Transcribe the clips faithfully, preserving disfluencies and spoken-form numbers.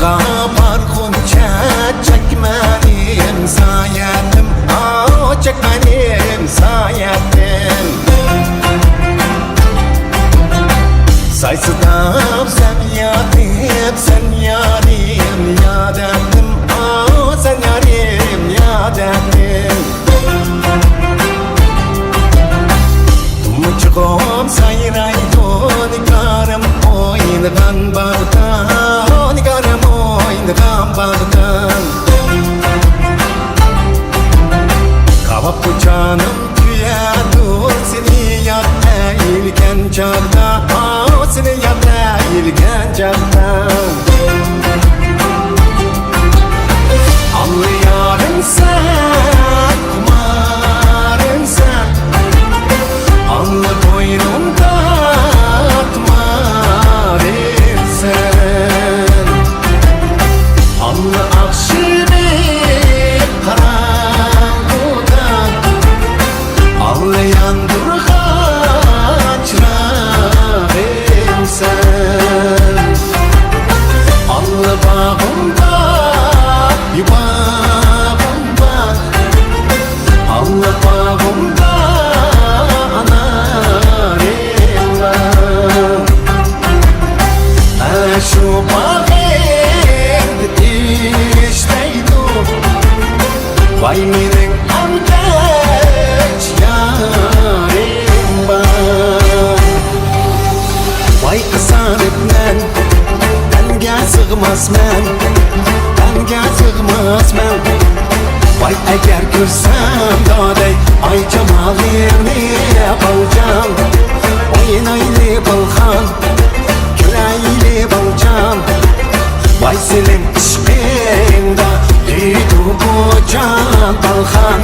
بارغۇچە چەكمەن ئىمسايەتتىم، ئاۋۇ چەكمەن ئىمسايەتتىم. سايسىداپ سەن ياتىپ، سەن يارىم يادەتتىم، ئاۋۇ سەن يارىم يادەتتىم. تۇمچۇقۇم سايرايدۇ نىگارىم ئوينىغان باغدا، نىگارىم ئوينىغان باغدا. كاۋاپتۇ جانىم كۆيەدۇ، سېنى ياد ئەيلىگەن چاغدا، ئاۋۇ سېنى ياد ئەيلىگەن چاغدا. ئاللا يارىم سەن، خۇمارىم سەن، ئاللا بوينۇمدا تۇمارىم سەن. ئاللا ئاخشىمى قاراڭغۇدا، ئاللا ياندۇرغان چىراغىم سەن. ئاللا باغىمدا، باغىمدا، ئاللا باغىمدا ئانارىم بار. ئە، شۇ باغىمدا ئىشلەيدۇ، ۋاي مېنىڭ ئەمگەك يارىم بار. ۋاي قىساڭىپ مەن، تەنگە سىغماسمەن، تەنگە سىغماسمەن. ۋاي ئەگەر كۆرسەم دادەي ئاي جامالىڭنى بالجان، ئوينايلى بالخان، كۈلەيلى بالجان. ۋاي سېنىڭ ئىشقىڭدا كۆيىدۇ بۇ جان بالخان،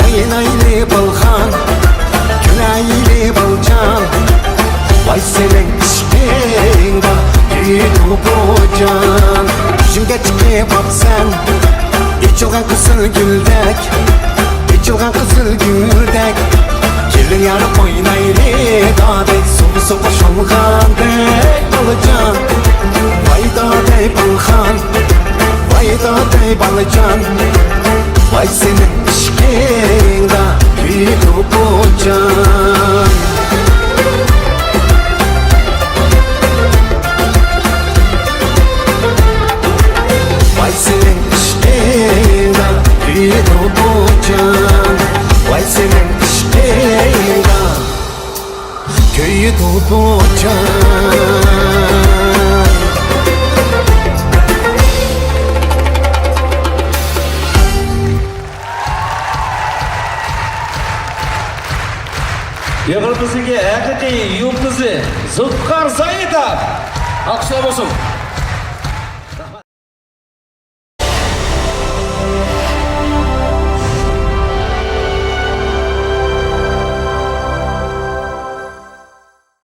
ئوينايلى بالخان، كۈلەيلى بالجان. ۋاي سېنىڭ ئىشقىڭدا كۆيىدۇ بۇ جان. يۈزۈڭگە چىقىپ ئاپسەن ئېچىلغان قىزىل گۈلدەك، ئېچىلغان قىزىل گۈلدەك. كېلىڭ يارىم ئوينايلى دادەي، سۇغا سۇ قوشۇلغاندەك بالىجان. ۋاي دادەي بالخان، ۋاي دادەي بالىجان. ۋاي سېنىڭ ئىشقىڭدا كۆيىدۇ بۇ جان. ۋاي سېنىڭ ئىشقىڭدا كۆيىدۇ بۇ جان. ۋاي سېنىڭ ئىشقىڭدا كۆيىدۇ بۇ جان. ئېغىر بىزنىڭكى ھەقىقىي يۇلتۇزى زۇلپىقار زايىتوف. ئالقىشلار بولسۇن.